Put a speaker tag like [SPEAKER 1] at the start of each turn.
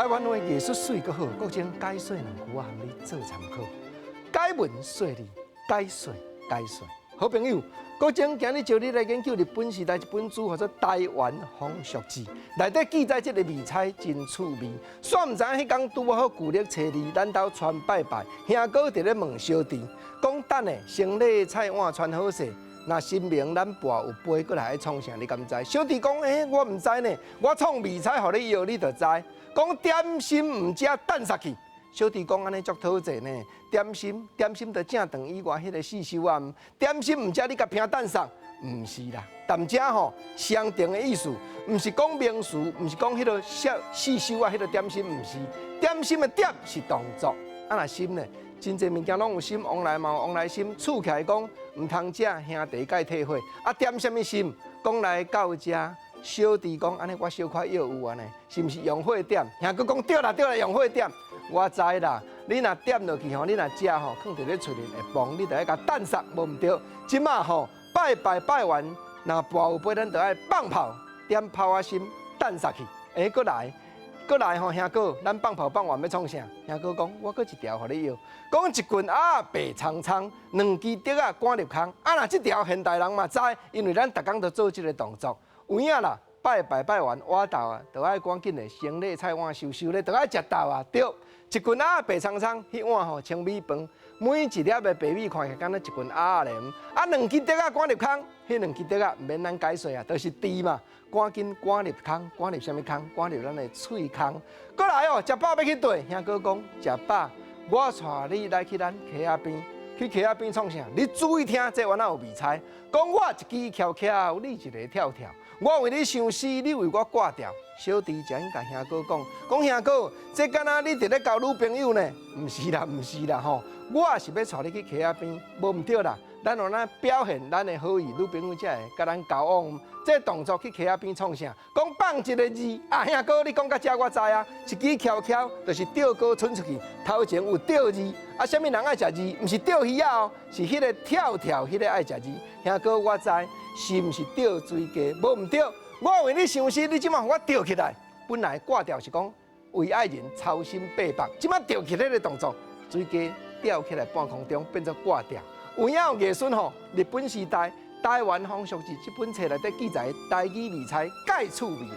[SPEAKER 1] 台灣話藝術媠閣好，國珍解說兩句，我含你做參考。解文說理，解說解說。好朋友，國珍今日招你來研究日本時代一本書，號做《台灣風俗誌》，內底記載這个味猜真趣味。煞毋知影彼工拄好舊曆初二，咱兜傳拜拜，兄哥佇咧問小弟，講等下先禮菜碗傳好勢。若神明咱跋有杯閣來愛創啥？你敢知？小弟講，欸，我毋知呢。我創味猜予你搖，你就知。講點心毋食擲捒去。小弟講按呢足討濟呢。點心點心就正頓以外彼个四修啊。點心毋食，你共拚擲捒？毋是啦。踮遮吼相同的意思，毋是講名詞，毋是講彼个小四修啊，彼个點心毋是。點心的點是動作，啊若心呢？真濟物件攏有心，往來嘛有往來心。厝起來講，毋通食兄弟共退火。啊，點啥物心？講來到遮，小弟講按呢，我小可藥有按呢，是毋是用火點？兄哥講對啦對啦，用火點。我知啦，你若點落去吼，你若食吼，囥佇咧喙裡會崩，你著愛共擲捒，無毋對。這馬吼拜拜拜完，若跋有杯，咱著愛放炮，點炮仔心擲捒去。欸，閣來。閣來吼，兄哥，咱放炮放完欲創啥？兄哥講，我閣一條予你搖，講一棍仔白蒼蒼，兩支竹仔趕入空。啊，若這條現代人嘛知，因為咱逐工都做這个動作。有影啦，拜拜拜完，倚晝啊，著愛趕緊的先禮菜碗收收咧，著愛食晝啊。對，一棍仔白蒼蒼，彼碗吼清米飯，每一粒的白米看起來敢若一棍仔咧。啊，兩支竹仔趕入空，彼兩支竹仔毋免咱解說啊，就是豬嘛。趕緊趕入空，趕入啥物空？趕入咱的喙空。閣來哦，食飽欲去佗？兄哥講食飽，我帶你來去咱溪仔邊，去溪仔邊創啥？你注意聽，這原來有味猜。講我一支翹翹，你一个跳跳。我為你相思，你為我掛掉。小弟才共兄哥講，講兄哥，這敢若你佇咧交女朋友呢？毋是啦，毋是啦吼，我是欲帶你去溪仔邊，無毋對啦。咱用咱表現咱的好意，女朋友才會佮咱交往。這動作去溪仔邊創啥？講放一个字啊，兄哥，你講到遮我知啊。一支翹翹就是釣竿伸出去，頭前有釣字。啊，啥物人愛食字？毋是釣魚仔哦，是彼个跳跳，彼个愛食字。兄哥，我知，是毋是釣水雞？無毋對，我為你相思，你這馬予我吊起來。本來掛吊是講為愛人操心八百，這馬吊起來的動作，水雞吊起來半空中變做掛吊。有影有藝術吼，日本時代《台灣風俗誌》這本冊內底記載台語味猜蓋趣味啦。